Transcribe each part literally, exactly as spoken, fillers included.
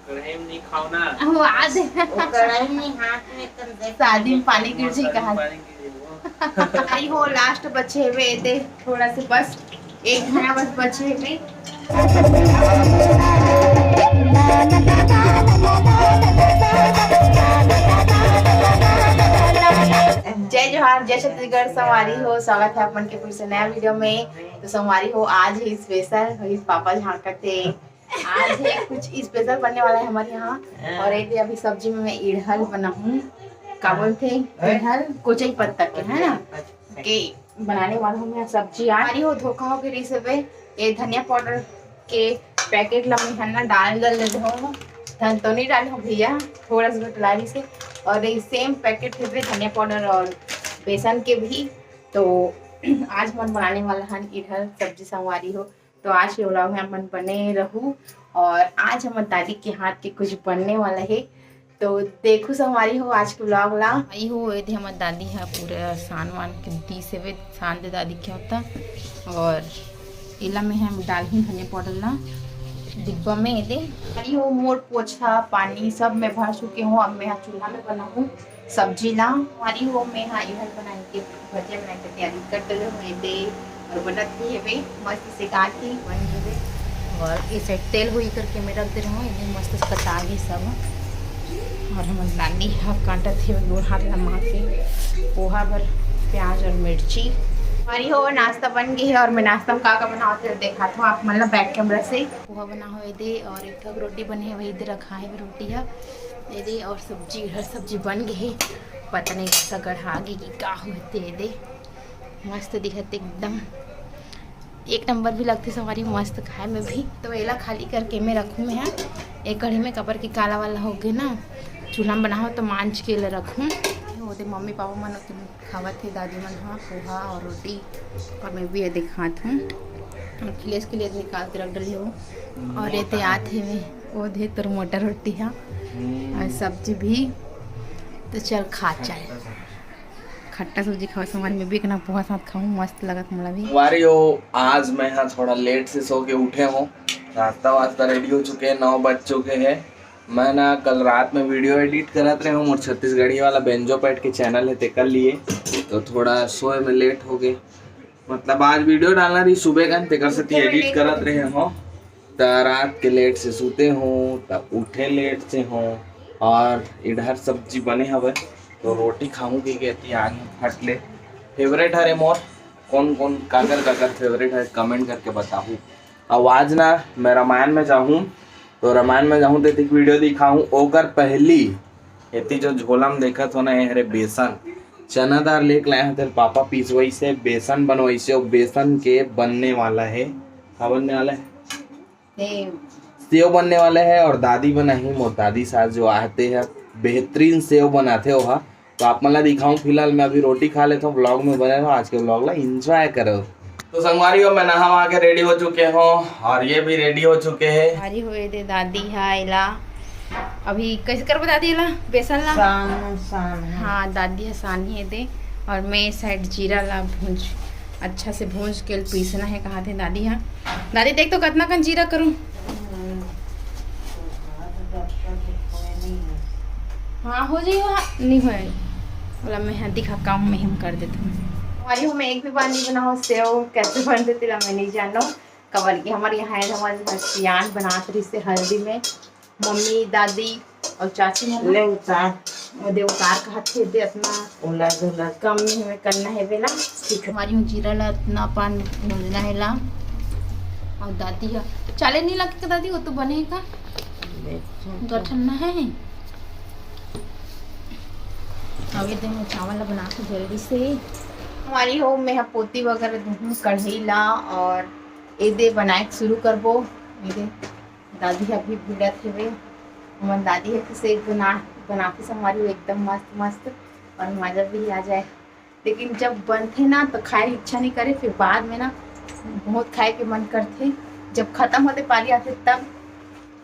कढ़ाई में नहीं खाओ ना। वो आज वो कढ़ाई में हाथ में एकदम देख शादी में पानी गिर जाई कहा। पानी गिर जाई वो। आई हो, लास्ट बचे हुए थे थोड़ा से, बस एक घंटा बस बचे हुए। जय जोहार, जय छत्तीसगढ़। संगवारी हो, स्वागत है अपन के फिर से नया वीडियो में। तो संगवारी हो, आज ही स्पेशल वही पापा झांकत थे। आज है कुछ स्पेशल बनने वाला है हमारे यहाँ। और एक अभी सब्जी में मैं इड़हल बनाहूँ, का बोलते हैं, इड़हल कोचई पत्ता के, है ना, के बनाने वाला हूँ मैं सब्जी। आज ही हो, धोखा हो के रही से ये धनिया पाउडर के पैकेट ला मैं हन्ना डाल दल ले हो। धन तो नहीं डाले हो भैया, थोड़ा सा घटला रही से। और ये सेम पैकेट है धनिया पाउडर और बेसन के भी। तो आज मन बनाने वाला हन इड़हल सब्जी। संगवारी हो, तो आज के व्लॉग में अपन बने रहू। और आज हमर दादी के हाथ के कुछ बनने वाला है, तो देखू संगवारी हो आज के व्लॉग ला। आई हो, ये दे हमर दादी हा पूरा सान वान के दी से वे सान दे दादी के होता। और इला में हम डालही धनिया पाउडर ला डिब्बा में। ये दे आई हो, मोर पोछा पानी सब मैं भर चुके हूँ। अब मैं यहाँ चूल्हा में बनाऊँ सब्जी ला। हमारी हो, मैं हाँ इधर बनाए के भजिया बनाए के तैयारी कर दे रहे हूँ। ये दे और बनत भी हेबे, मस्त से काट के बन जेबे। और इस साइड तेल हुई करके मैं रख दे रहा हूँ, इन्हें मस्त से कटा गई सब। और हम दादी हा काटत हे गोड़ हाथ लमा के पोहा बर प्याज और मिर्ची। हमारी हो, नाश्ता बन गई है और मैं नाश्ता में का का बनावत हे देखा था आप मतलब बैक कैमरा से। पोहा बना हो ये दे और एक ठो रोटी बने है, वही दे रखा है रोटी है ये दे। और सब्जी, हर सब्जी बन गई है, पता नहीं कैसा गढ़ा गई कि का होते ये दे। मस्त दिखत एकदम एक नंबर भी लगथे संगवारी, मस्त खाए में भी। तो एला खाली करके मैं रखूँ मैं हाँ एक कढ़ी में, काबर के काला वाला हो गए ना, चूल्हा में बनाओ तो मांज के एला रखूँ। वो दे मम्मी पापा मन ओतन खावत हे, दादी मन हाँ पोहा और रोटी, और मैं भी ये दिखात हूँ। और खिलेश के लिए निकाल के रख डली हूँ। और ये ते आत हे मैं, वो दे तोर मोटा रोटी हाँ और सब्जी भी। तो चल खा चाहे। खट्टा सब्जी खाओ संगवारी, मैं भी एक ना पोहा साथ खाऊं, मस्त लगत मोला भी। संगवारी हो, आज मैं हाँ थोड़ा लेट से सो के उठे हूँ, नाश्ता वास्ता रेडी हो चुके हैं, नौ बज चुके हैं। मैं ना कल रात में वीडियो एडिट करत रहे हूँ, मोर छत्तीसगढ़ी वाला बेंजो पैट के चैनल है तेकर लिए, तो थोड़ा सोए में लेट हो गए। मतलब आज वीडियो डालना रही सुबह का, तेकर से एडिट करत रहे हो। त रात के लेट से सूते हूँ, त उठे लेट से हूँ। और इधर सब्जी बने हवे, तो रोटी खाऊं कि कहती आगे फट ले। फेवरेट हरे मोर, कौन कौन काकर काकर फेवरेट है, कमेंट करके बताहू। आवाज ना, मैं रामायण में जाहूँ, तो रामायण में जाहूँ तो एक वीडियो दिखाहूँ। ओकर पहली एती जो झोला में देखत हो ना, ये हरे बेसन, चना दार लेके लाए हैं, तेल पापा पीसवाई से बेसन बनवाई से, और बेसन के बनने वाला है, का बनने वाला है? सेव। सेव बनने वाला है। और दादी बनाही, मोर दादी सास जो आते हैं, बेहतरीन सेव बनाते हो हा। तो आप मन ला दिखाऊं, फिलहाल मैं अभी रोटी खा लेता हूँ, व्लॉग में बने रहो, आज के व्लॉग ला एंजॉय करो। तो संगवारी हो, मैं नहा वहा के रेडी हो चुके हूँ और ये भी रेडी हो चुके हैं। हमारी हुए दे दादी हा एला, अभी कैसे करबो दादी एला, बेसन ला? सान, सान है। हाँ, दादी हा सान ही है दे। और मैं साइड जीरा ला भूंज, अच्छा से भूंज के पीसना है कहा थे दादी हा। दादी देख तो कितना कन जीरा करूँ। हाँ, हो जाइए, वहाँ नहीं होए। बोला, मैं यहाँ दिखा, काम में हम कर देते हैं। हमारी हूँ, मैं एक भी बार नहीं बनाओ सेव, कैसे बनते तेला मैं नहीं जानो। कबर के हमारे यहाँ है, हमारे घर सियान बनात रही से हल्दी में, मम्मी, दादी और चाची मन। ले उतार। वो दे उतार कहा थे दे अपना उलट उलट। कम में हमें करना है बेला। ठीक है। हमारी हूँ जीरा ला इतना पान भूंजना है ला। और दादी है, चाले नहीं लगे का दादी, वो तो बने का। गठन ना है। अभी तो मैं चावल ला बना के जल्दी से। हमारी हो, मैं हा पोती वगैरह दूँ कढ़ाई ला और एदे बनाए के शुरू करबो। एदे दादी अभी भिड़त हेवे। हमर दादी ह किसे बना, बनाथे संगवारी हो एकदम मस्त मस्त और मजा भी आ जाए। लेकिन जब बनथे ना तो खाए इच्छा नहीं करे, फिर बाद में ना बहुत खाए के मन करथे। जब खत्म होते पारी आथे तब।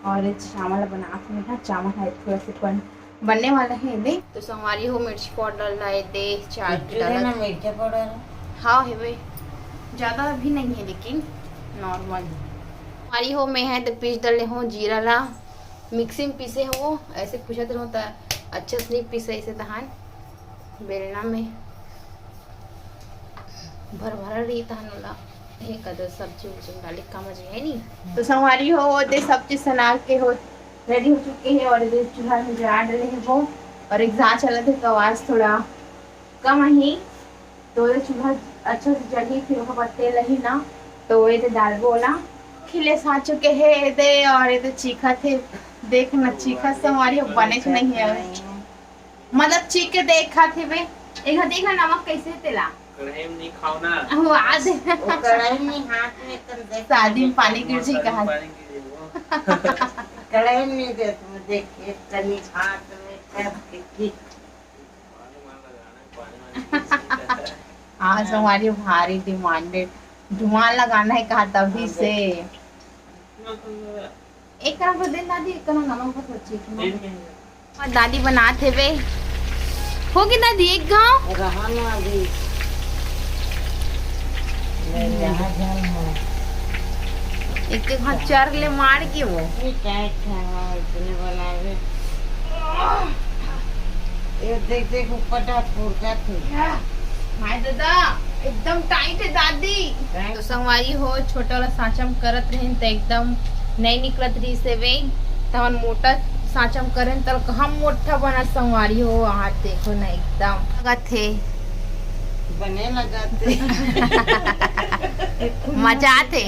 और ये चावल बनात में ना, चावल है थोड़ा से बन, बनने वाला है दे। तो संगवारी हो, मिर्ची पाउडर लाए दे, चार इतने डाला ना था। मिर्ची पाउडर? हाँ हेवे, ज़्यादा भी नहीं है लेकिन नॉर्मल है। संगवारी हो, मैं है तो पीस डाले हूँ जीरा ला मिक्सी में पीसे हो, ऐसे पूछत रहो त अच्छा से नहीं पीसे ऐसे तहान। बेलना में भर भरा रही तहान वाला। हे कदो सब्जी उब्जी डाले का मजे है नी। तो संगवारी हो, दे सब चीज सना के हो, रेडी हो चुके हैं और इधर चूल्हा में जला डले हैं वो। और एक जा चलत है तो आवाज थोड़ा कम ही, तो ये चूल्हा अच्छा से जली, फिर ओकर बाद तेल रही ना, तो ये दे डालबो ना। खिले सा चुके हैं ये दे, और ये दे चीखा थे, देख ना चीखा संगवारी हो, बने के नहीं है, मतलब चीख के देखा थे बे। एक बार देख ना नमक कैसे है तेला। कढ़ाई में नहीं खाओ ना। वो आज वो कढ़ाई में हाथ में कर दे। शादी में पानी गिर जाए कहा। पानी गिर जाए वो। कढ़ाई में नहीं दे, तुम देख, एक कनी हाथ में कर के की। हाँ, संगवारी भारी डिमांडेड, धुआं लगाना है कहा तभी से। एक कना को दे दादी, एक कना नमक को सच्ची की। और दादी बनात हेवे। होगे दादी एक घाव? रहा ना अभी। मैं यहाँ जाऊँ हूँ। एक एक हाथ चार ले मार के वो। ये टाइट है, हाँ, इतने बनावे। ये देख, देख, ऊपर का फुरका थे। हाय दादा, एकदम टाइट है दादी। टाइट। तो संगवारी हो, छोटा वाला सांचा में करत रहिन त एकदम नहीं निकलत रहिस हेवे, त हमन मोटा सांचा में करेन त हम मोटा बना संगवारी हो। हाथ देखो ना एकदम लगत हे। बने लगत हे। मजा आथे।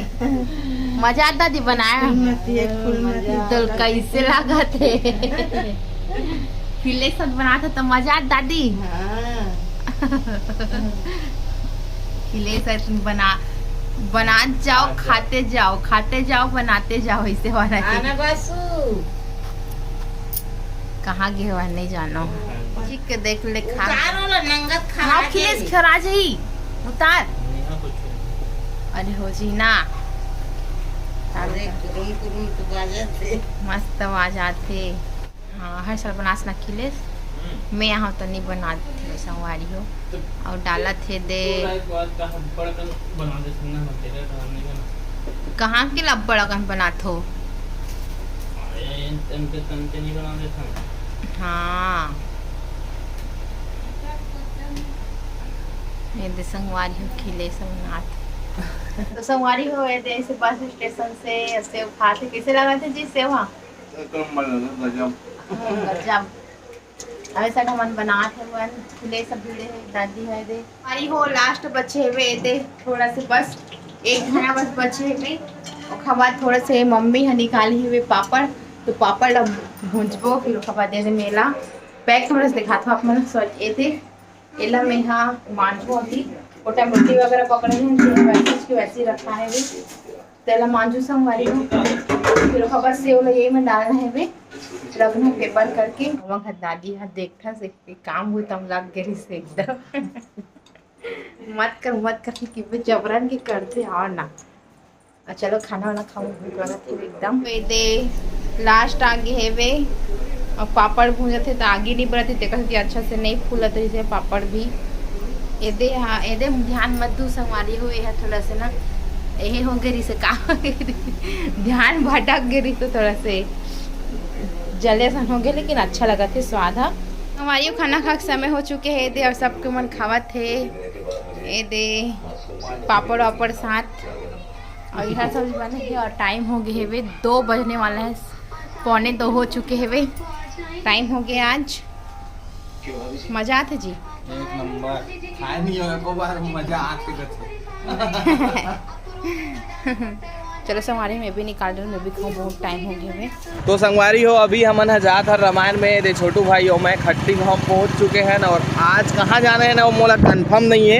मजा आता दादी बनाया। फूल मती है, फूल मती। तो कैसे लागत हे? खिले सब बनात हे तो मजा आता दादी। हाँ। खिले सब तुम बना, बनात जाओ, खाते जाओ, खाते जाओ, बनाते जाओ, ऐसे वाला चीज। आना बासु। कहाँ गे हवा नहीं जानो। चिक के देख ले खा। उतार वाला नंगत खा हाँ, के। खिलेस खरा जाही। उतार। अरे हो जी ना। अरे कुरुम कुरुम तो बाजत हे। मस्त आवाज आथे। हाँ, हर साल बनास ना खिलेस। हम्म। मैं यहाँ तो नहीं बनात हे संगवारी हो। तो और डालत हे दे। तो लाइक बात का हम बड़ा कन बना दे सकना हम तेरे डालने का ना। कहाँ के ला बड़ा कन बनात हो? अरे, इन, इनके तन के नहीं बना देता हूँ। हाँ। ये दे संगवारी हो खिले सब नाथ। तो संगवारी हो, ये दे से बस स्टेशन से सेव खात हे। कैसे लगा थे जी सेव? हाँ? एकदम मजा, गजब। हम्म, गजब। अभी सब हमन बनात हे, मन खिले सब भिड़े हे, दादी हे दे। अरे हो लास्ट बचे हेवे दे, थोड़ा से बस एक घना बस बचे हेवे। ओखर बाद थोड़ा से मम्मी ह निकाली हेवे पापड़, तो पापड़ ला भूंजबो, फिर ओखर बाद दे दे मेला पैक थोड़ा से दिखात हो आप मन। सॉरी, ए दे एला मैं हा मांजबो अभी। ओटा मिट्टी वगैरह पकड़े हे, तो वैसे की वैसे ही रखा हेवे। तेला मांजू संगवारी हो। फिर ओकर बाद सेव ल ये में डालना हेवे, रखना पेपर करके। हमर घर दादी ह देखथस एक काम हो तम लग गे रहिस एकदम। मत कर, मत कर, कि जबरन के करथे और ना। आ, चलो खाना वाना खाओ, भूख लगत हे एकदम। ये दे लास्ट आ गे हेवे। और पापड़ भूंजत हे त आगी नहीं बरत हे, तेकर सेती अच्छा से नहीं फूलत रहिस हे पापड़ भी। एदे हा, एदे ध्यान मत दू संगवारी हो, ये हा थोड़ा से ना, यही हो गे रहिस हे का, ध्यान भटक गे रहिस हे थोड़ा से, जले असन हो गे, लेकिन अच्छा लगत हे स्वाद हा। संगवारी हो, खाना खा के समय हो चुके हे, एदे और सबके मन खावत हे, एदे पापड़ वापड़ साथ। और यह सब बने हे और टाइम हो गए हेवे, दो बजने वाला है, पौने दो हो चुके हेवे। टाइम हो गया आज। मजा आथे जी। एक नंबर। खाए नहीं हो एको बार, मजा आथे। चलो संगवारी, मैं भी निकाल रही हूँ, मैं भी खाऊँ, बहुत टाइम हो गया हेवे। तो संगवारी हो, अभी हमन ह जात हन रामायण में, दे छोटू भाई और मैं खट्टी गांव पहुंच चुके हैं। और आज कहाँ जाना है ना, वो मोला कंफर्म नहीं है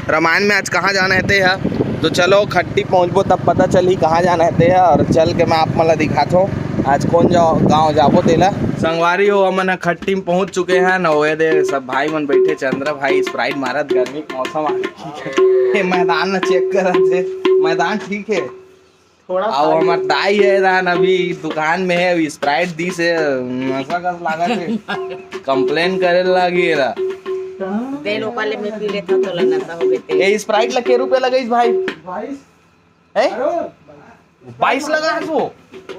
रामायण में आज कहाँ जाना है ते ह। तो चलो खट्टी पहुंचबो तब पता चली कहाँ जाना है ते ह, और चल के मैं आप मन ला दिखात हूँ आज कौन जा, गाँव जाबो तेला। संगवारी हो, हमन ह खट्टी में पहुंच चुके हैं ना, वो दे सब भाई मन बैठे, चंद्रा भाई स्प्राइट मारत, गर्मी के मौसम आ गई। मैदान ला चेक करत हे, मैदान ठीक है। थोड़ा अब सा हमर दाई हे रान अभी दुकान में है, अभी स्प्राइट दी से नशा कस लागत है। कंप्लेन करे लागी एला। दे लोका ले मैं पी लेता तो ला नशा हो गए ते। ये स्प्राइट ला के रुपया लगाइस भाई? बाईस। हैं? करोड़। बाईस लगा है वो।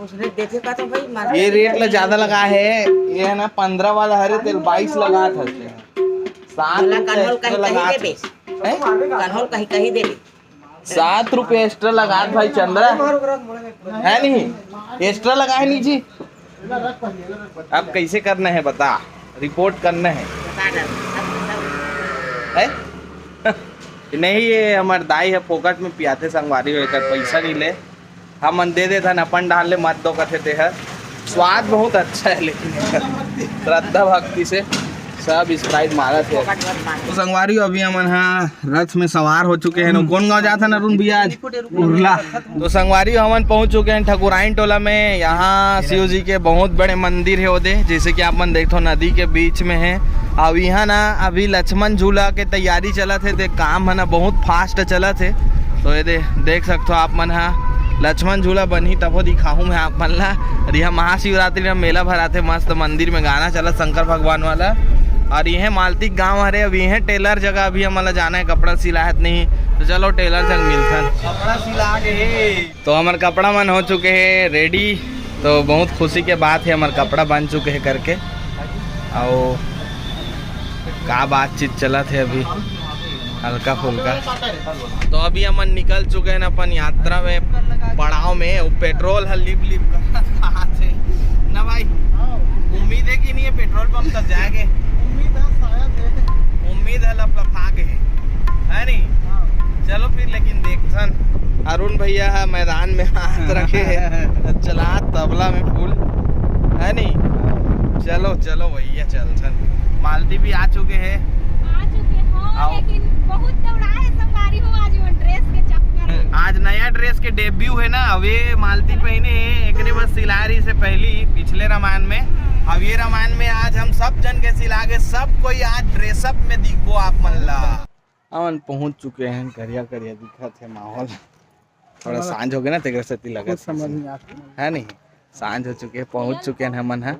उसने देखे का तो भाई, मार ये रेट ला ज्यादा लगा है, ये है ना, पंद्रह वाला हरे तेल बाईस लगा था। सात बोला, रुपये कन्होल extra कहीं, कहीं लगा देबे। हैं? कन्होल कहीं, कहीं देबे। सात रुपये एक्स्ट्रा लगा भाई चंद्रा, है नहीं? एक्स्ट्रा लगा है नीचे। अब कैसे करना है बता, रिपोर्ट करना है। बता ना, सब, सब। है? नहीं, ये हमार दाई है, फोकट में पियाथे संगवारी हो, एकर पैसा नहीं ले। हमन दे देथन, अपन डाल ले मत दो कथे ते हर। स्वाद बहुत अच्छा है लेकिन एकर श्रद्धा भक्ति से सब स्प्राइट मारत है। तो संगवारी हो, अभी हमन हा रथ में सवार हो चुके हैं। कौन गांव जात हन अरुण भैया आज? उरला। तो संगवारी हो, हमन पहुंच चुके हैं ठकुराइन टोला में। यहाँ शिव जी के बहुत बड़े मंदिर है ओदे, जैसे कि आप मन देखथो नदी के बीच में है। अब यहाँ ना अभी लक्ष्मण झूला के तैयारी चलत है, ते काम है ना बहुत फास्ट चलत है। तो ये दे, देख सकथो आप मन हा लक्ष्मण झूला बनही तभो दिखाहूँ मैं आप मन ला। और यहाँ महाशिवरात्रि में मेला भराथे, मस्त मंदिर में गाना चलत शंकर भगवान वाला। और ये मालती गांव हरे, अब ये टेलर जगह अभी हमन ला जाना है, कपड़ा सिलाहत नहीं, तो चलो टेलर जग मिलथन। कपड़ा सिला के तो हमर कपड़ा मन हो चुके हैं रेडी, तो बहुत खुशी के बात है, हमर कपड़ा बन चुके हैं करके। और का बातचीत चलत है अभी हल्का फुल्का। तो अभी हमन निकल चुके हैं अपन यात्रा में, पड़ाव में। वो पेट्रोल हर लिप लिप करत आथे ना भाई, उम्मीद है कि नहीं है पेट्रोल पंप तक जाएंगे। उम्मीद है, शायद है। उम्मीद है, लपलपा के है, है नहीं? हाँ। चलो फिर, लेकिन देखथन। अरुण भैया है मैदान में हाथ रखे है, चला तबला में फूल, है नहीं? चलो चलो भैया, चलथन। मालती भी आ चुके हैं। आ चुके हो, आओ। लेकिन बहुत दौड़ा है संगवारी हो आज वो ड्रेस के चक्कर में। आज नया ड्रेस के डेब्यू है ना, अब ये मालती पहने है, एकरे बस सिला रही से पहली पिछले रामायण में। अब ये रामायण में आज हम सब जन के सिला के सब कोई आज ड्रेसअप में दिखबो आप मन ला। हमन पहुंच चुके हैं, करिया करिया दिखत है माहौल। थोड़ा सांझ हो गया ना, तेकर सेती लगत कुछ समझ नहीं आता। है नहीं, सांझ हो चुके हैं, पहुंच चुके हैं हमन ह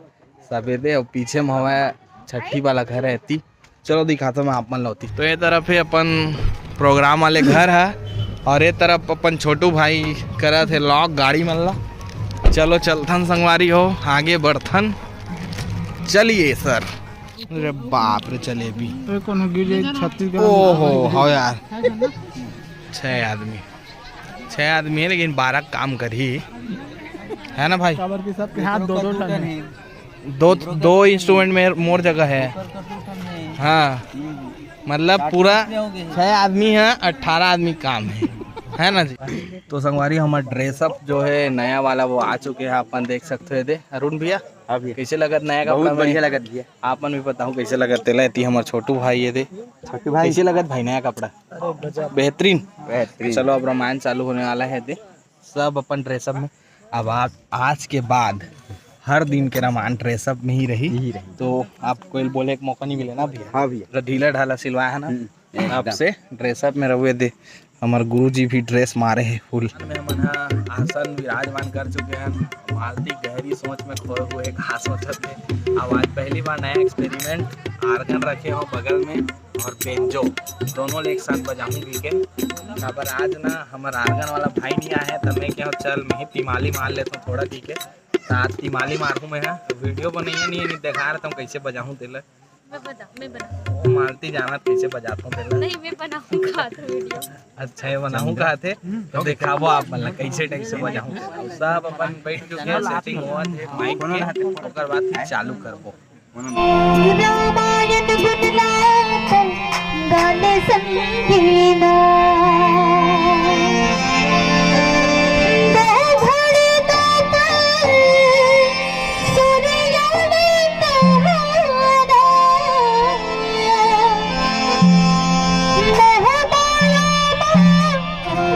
सबेदे। और पीछे में हवा छठी वाला घर है एती। चलो दिखाता मैं आप मन ला ओती। तो ये तरफ है अपन प्रोग्राम वाले घर है, और ये तरफ अपन छोटू भाई करत है लॉक गाड़ी मन ला। चलो चलथन संगवारी हो, आगे बढ़थन। चलिए सर। अरे बाप रे, जलेबी। ए, कोनो गिर जाए छत्तीसगढ़ में। ओहो, हो यार। छह आदमी, छह आदमी है, लेकिन बारह काम करही, है ना भाई? काबर की सबके हाथ दो दो टन है। दो, दो इंस्ट्रूमेंट में मोर जगह है। हाँ, मतलब पूरा छह आदमी है, अठारह आदमी काम है, है ना जी? तो संगवारी, हमारा ड्रेसअप जो है नया वाला, वो आ चुके हैं, अपन देख सकते हो। दे अरुण भैया, हाँ भैया। कैसे लगत नया बहुत कपड़ा में? बढ़िया लगत भैया। आप मन भी बताओ कैसे लगत तेला। एती हमर छोटू भाई ये दे। छोटू भाई। कैसे लगत भाई नया कपड़ा? अरे गजब। बेहतरीन। बेहतरीन। चलो अब रामायण चालू होने वाला है दे। सब अपन ड्रेसअप में। अब आप आज के बाद हर दिन के रामायण ड्रेसअप में ही रही। यही रही। तो आपको बोले एक मौका नहीं मिले ना भैया? हाँ भैया। पूरा ढीला ढाला सिलवाया है ना? हम्म, एकदम। आपसे ड्रेसअप में रहुए दे। हमर गुरुजी भी ड्रेस मारे हे फुल। में हमन ह आसन विराजमान कर चुके हन। मालती गहरी सोच में खोए हुए का सोचत हे। अब आज पहली बार नया एक्सपेरिमेंट, आर्गन रखे हो बगल में और बेंजो, दोनों ले एक साथ बजाहूँ कहिके। काबर आज ना हमर आर्गन वाला भाई नहीं आए हे, त मैं कहेंव चल मैं ही तिमाली मार लेथों थोड़ा कहिके। त आज तिमाली मारहूँ मैं ह, वीडियो बनइया नहीं हे, नहीं देखा रहता हूँ कैसे बजाहूँ तेला। मैं बना, मैं बना। ओ मालती जानत कैसे बजाथों तेला। नहीं, मैं बनाहूँ कहाथों वीडियो। अच्छा, ये बनाहूँ कहाथे, तो दिखाबो आप मन ला कैसे टाइप से बजाहूँ। सब अपन बैठ चुके हैं, सेटिंग होवत हे माइक के, ओकर बाद फिर चालू करबो। रामायण गुनलाथन गाने संगीना। दो घड़ी दो पल सूर्य ने कहाना। मोह माया मा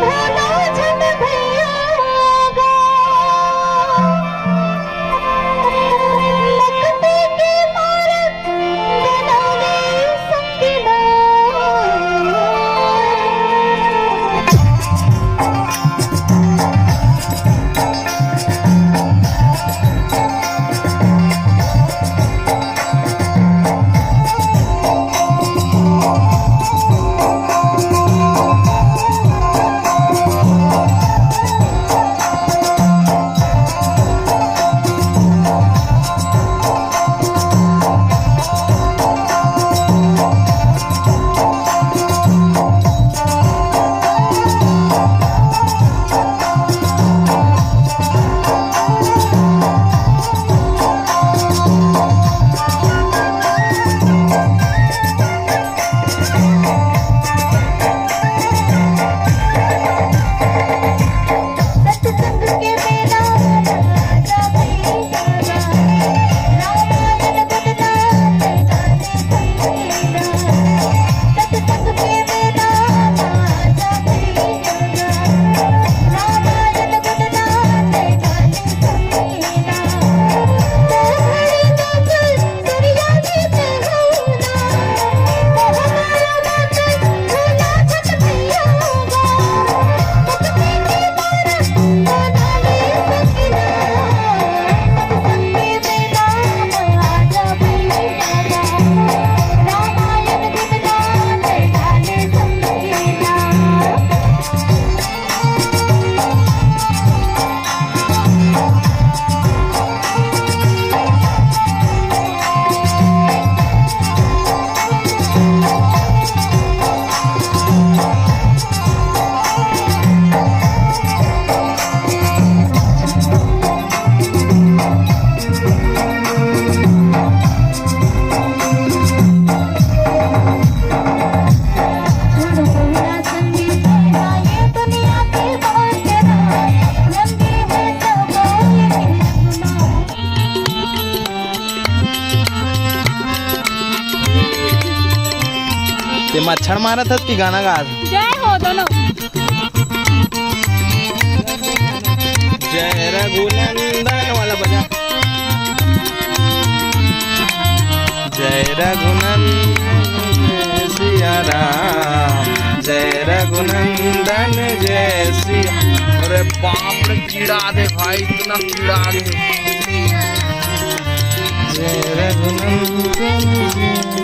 भलो जन भैया गा। लखपति के मारत बनावे संगना। ये मच्छर मारत हस कि गाना गात? जय हो दोनों। जय रघुनंदन वाला बजा। जय रघुनंदन जय सिया राम, जय रघुनंदन जय सिया। अरे बाप रे, कीड़ा दे भाई, इतना कीड़ा दे। जय रघुनंदन जय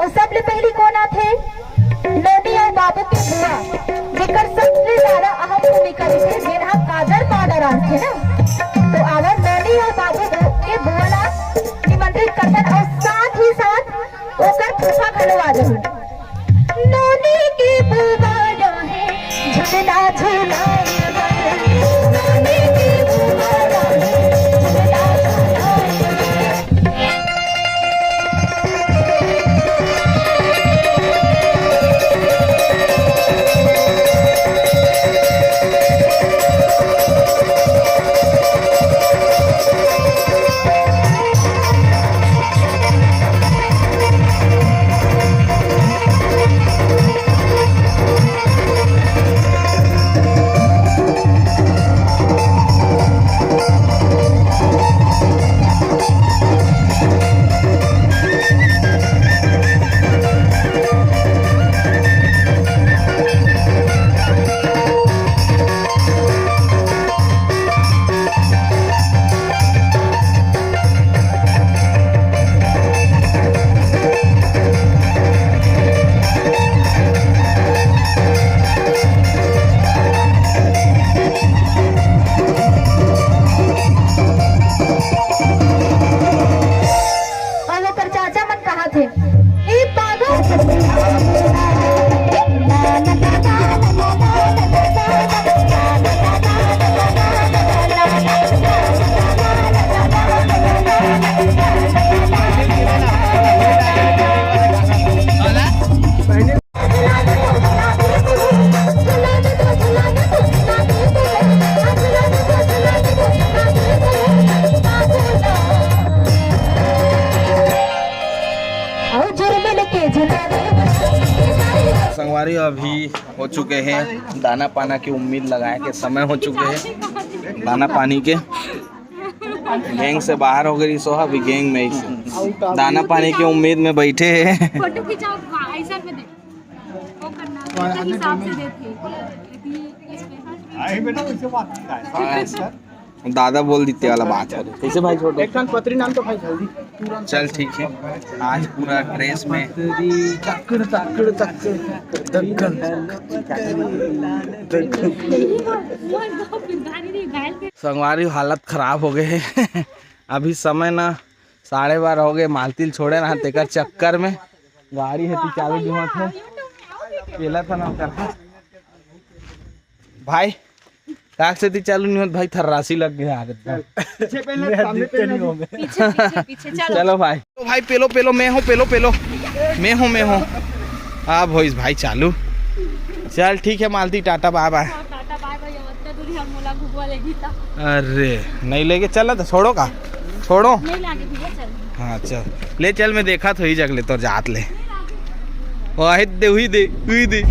अउ सबले पहिली कोन आथे? नोनी अउ बाबू के बुआ, जेकर सबले ज्यादा अहम भूमिका रहिथे, जेन ह काजर पाउडर आनथे ना। तो आवा नोनी अउ बाबू बु-, के बुआ ला निमंत्रित करथन अउ साथ ही साथ ओकर फूफा घलो आ जाही। नोनी के बुआ रहे झुलना झुलाए बर, नोनी के बुआ रहे झुलना झुलाए बर। अउ ओकर चाचा मन कहाथे, "ए पागल।" संगवारी, अभी हो चुके हैं दाना पाना की उम्मीद लगाए के समय हो चुके हैं। दाना पानी के गैंग से बाहर हो गई सोहा, अभी गैंग में ही दाना पानी की उम्मीद में बैठे हैं। फोटो खिंचाओ, हाँ, ऐसा में दे। वो करना, उसके हिसाब से देते। इतनी special। दादा बोल देते वाला बात है। कैसे भाई छोटे? एक ठन पत्री नाम तो भाई जल्दी। चल ठीक है, आज पूरा ड्रेस में। तक्कड़, तक्कड़, तक्कड़, दक्कन। संगवारी, हालत खराब हो गए है। अभी समय ना साढ़े बारह हो गए, मालती ल छोड़े ना, तेकर चक्कर में गाड़ी है ती चालू नहीं होत है। पेला था ना कर भाई, काक से ती चालू नहीं होत भाई, थर्रासी लग गया आदत का। पीछे पहले, सामने पहले। पीछे, पीछे, पीछे, चलो। चलो भाई। तो भाई पेलो, पेलो, मैं हूँ, पेलो, पेलो, मैं हूँ, मैं हूँ। हाँ भोईस भाई चालू। चल ठीक है मालती, टाटा बाय बाय। हाँ, टाटा बाय बाय, अब इतना दूरी हम मोला घुगवा लेगी ता। अरे नहीं लेके चल ना तो छोड़ो का, छोड़ो। नहीं लागे भैया, चल। हाँ चल, ले चल, मैं देखा तो ही जग ले तोर जात ले। वाहिद दे, हुई दे, हुई दे।